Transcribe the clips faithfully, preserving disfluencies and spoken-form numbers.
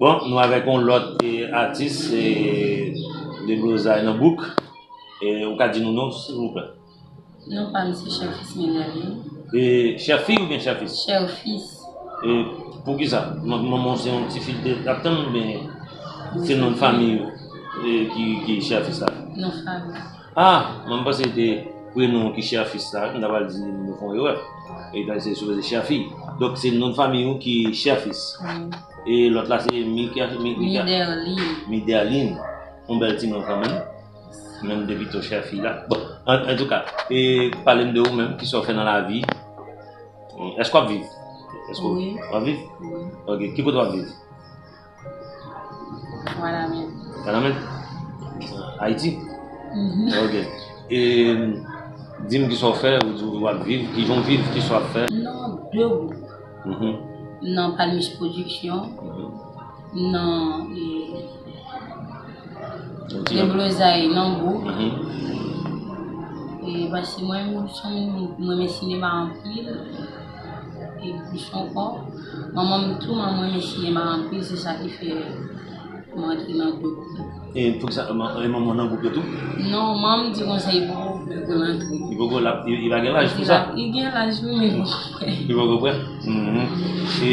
Bon, nou avèk yon lòt, e, atis, e, deblozay nan bouk. E, ou ka di nou non, silvouplè? Non pa m se Chèfis Minervin. E, Chèfi oubyen Chèfis? Chèfis. E, poukisa? Man-, manman w se yon ti fi l te ap tann oubyen se non fanmi w, e, ki, ki Chèfis la? Non fanmi. Ah, mwen panse se te prenon ki Chèfis la, m ta pral di nou fè yon erè. E se sipoze Chèfi. Donk se non fanmi w ki Chèfis. Wi. E lòt la se Mika, Mi-, Mika, Miderline. Miderline. Yon bèl ti non kanmenm. Menm de pito Chèfi la. Bon, an, antouka, e pale m de ou menm, kisa w fè nan lavi? Èske w ap viv? Èske w, wi, w ap viv? Wi. Ok, ki kote w ap viv? Wanament. Wanament? Ayiti? Mhm. Ok. E, di m kisa w fè, ou di w ap viv, kijan w viv, kisa w ap fè? Non, de bouk. Mhm. Nan Palmis Production, mhm, nan, e, deblozay nan bouk. Mhm. E, paske mwen, m se yon moun, mwen renmen sinema anpil. E plis ankò, manman m tou, manman m renmen sinema anpil, se sa ki fè mwen antre nan gwoup. E poukisa, e manman w nan gwoup yo tou? Non, manman m di konsa, li poko vle pou l antre. Li poko, l ap, li, li pa gen laj pou sa? Li gen laj, wi, men li poko prè. Li poko prè? Mhm. E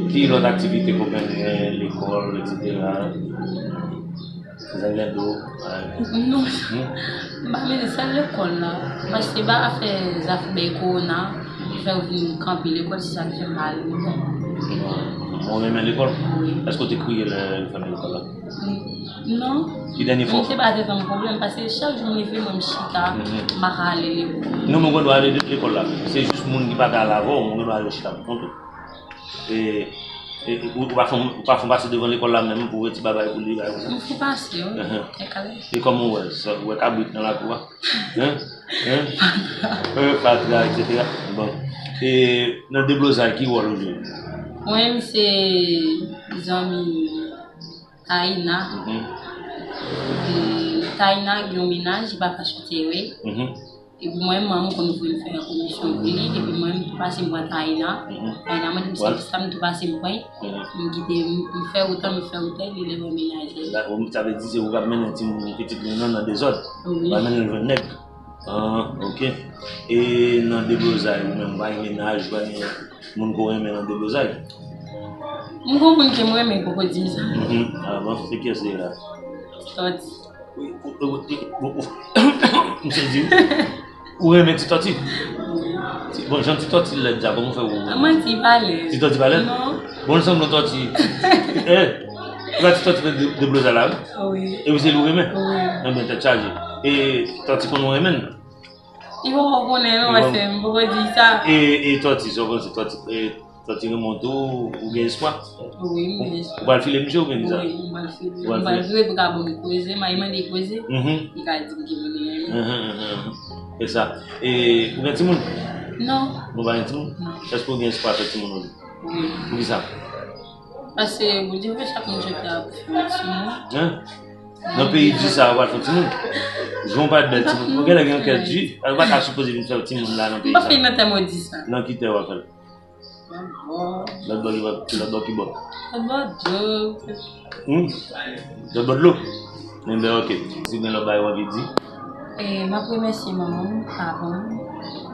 ki lòt aktivite ke w genyen, lekòl, etsetera? Zanmi do. Non. Hmm? M pa mete sèl lekòl la. Paske ba afè zafè bay kowona, ki fè yo vin kanpe lekòl, se sa ki fè m pa ale lekòl. Ou renmen lekòl? Wi. Èske w te kriye lè yo fèmen lekòl la? Non. Ki dènye fwa? M te pa te fè m pwoblèm, paske chak jou m leve, mwen m chita, mhm, m pa ka ale lekòl. Non, men w gen dwa ale lekòl la. Se jis moun ki pa ka ale avè w, ou gen dwa ale chita pou kont ou. E, e, ou, ou pa fè, ou pa fè pase devan lekòl la menm pou wè ti bagay pou li, bagay konsa? M fè pase, wi. Ahan. E kale. E kòman w wè sa? Ou wè kabrit nan lakou a? Hein? Hein? Fatra. Euh, fatra, etsetera. Bon. E nan deblozay, ki wòl ou jwe? Mwen, m se zanmi Taina. Mhm. E Taina gen yon mennaj, li pa ka chante, wi. Mhm. Epi mwen, manman m konn voye m fè komisyon pou li, epi mwen, m tou pase m pran Taina. Mhm. Taina mande m se kisa, m tou pase m pran. Mhm. M kite, m, m fè wout an, m fè wout an, li leve yon mennaj. Sa vle di se ou k ap mennen timoun, pitit moun nan nan dezòd. Wi. Ou pa mennen l jwenn nèg. Ah, ok. E nan deblozay, ou menm, ou pa gen mennaj, ou pa gen moun ke w renmen nan deblozay? M gon moun ke m renmen, poko di m sa. Mhm. Ah, bon, se kiyès li ye la? Tòti. Wi, ou, ou, ou, ou, m sezi. Ou renmen Ti Tòti? Ti, bon, jan Ti Tòti lèd sa, kòman w fè ou? A, manti, pa lèd. Ti Tòti pa lèd? Non. Bon, l sanble yon tòti. Eh, ou pa Ti Tòti de, deblozay la, wi? Wi. Epi se li ou renmen? Wi. Enben, tèt chaje. E tòti konn ou renmen l? Li poko konnen non, paske m poko di sa. E, e tòti, sa w panse tòti, e, tòti renmen w tou, ou gen espwa? Wi, m gen espwa. Ou pral file misye ou gen sa? Wi, m pral file. Ou pral file. M pral file pou ka ban m koze, m al mande koze. Mhm. Li ka di m ki moun li renmen. Mhm, mhm, mhm. E sa. E, ou gen timoun? Non. Ou pa gen timoun? Non. Èske ou gen espwa fè timoun ou? Wi. Poukisa? Paske Bondye vle chak moun chante ap fè yon timoun. Hein? Nan peyi di sa, ou pral fè timoun. Jan w pa bèl timoun. Ou genlè gen yon kè di. Ou pa ta sipoze vin fè timoun la nan peyi sa. M pa fè nan tè modi sa. Nan ki tè w ap fè l? Lòt bò. Lòt bò ki bò? Lòt bò ki bò? Lòt bò dlo. Hmm? Lòt bò dlo? Enben, ok. Si gen lòt bagay w anvi di? E, m ap remèsye manman m, papa m.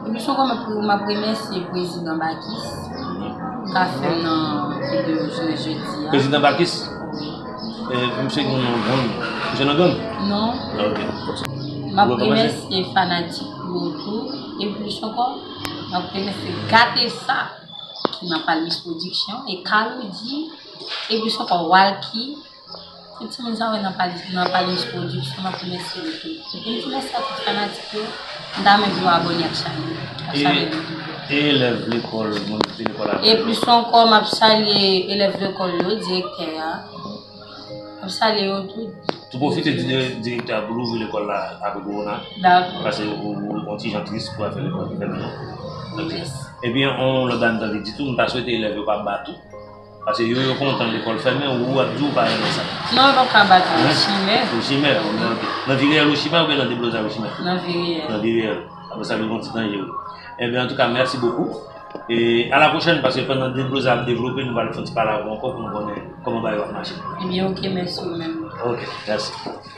Epi se ankò m ap, m ap remèsye prezidan Bakis, ki ka fè m nan videyo jounen jodi a. Prezidan Bakis? Wi. E, misye gen yon gang? Misye nan gang? Non. Ah, ok. M ap remèsye fanatik yo tou. Epi se ankò, m ap remèsye Gatesa, ki nan Palmis Production, e Kaloudji, epi se ankò Walky. Tout timoun sa w wè nan Palmis, nan Palmis Production, m ap remèsye yo tou. Epi m di mèsi a tout fanatik yo. M ta renmen pou yo abòne ak chanèl, ak chanèl YouTube. E elèv lekòl, moun ki te lekòl avè yo? E plis ankò, m ap salye elèv lekòl yo, direktè a. M ap salye yo tout. Tou pwofite di direktè a pou l ouvri lekòl la apre kowona. Dakò. Paske ou, ou, ou yon ti jan tris pou afè lekòl ki fèmen an. Mèsi. Epi yon lòt bagay m t anvi di tou, m ta swete elèv yo pa bat ou. Paske yo, yo kontan lekòl fèmen, ou ap di ou pa renmen sa. Non, yo p ap ka bat ou, hein? Ochimè. Ochimè, ok. Nan Vi Reyèl Ochimè oubyen nan Deblozay Ochimè? Nan Vi Reyèl. Nan Vi Reyèl. Konsa nou gon ti danje wi. Ebyen, antouka, mèsi bokou. E a la pwochèn, paske pandan Deblozay ap devlope, nou pral fè yon ti pale avè w ankò pou nou konnen kòman bagay yo ap mache. Ebyen, ok, mèsi ou menm. Ok, mèsi.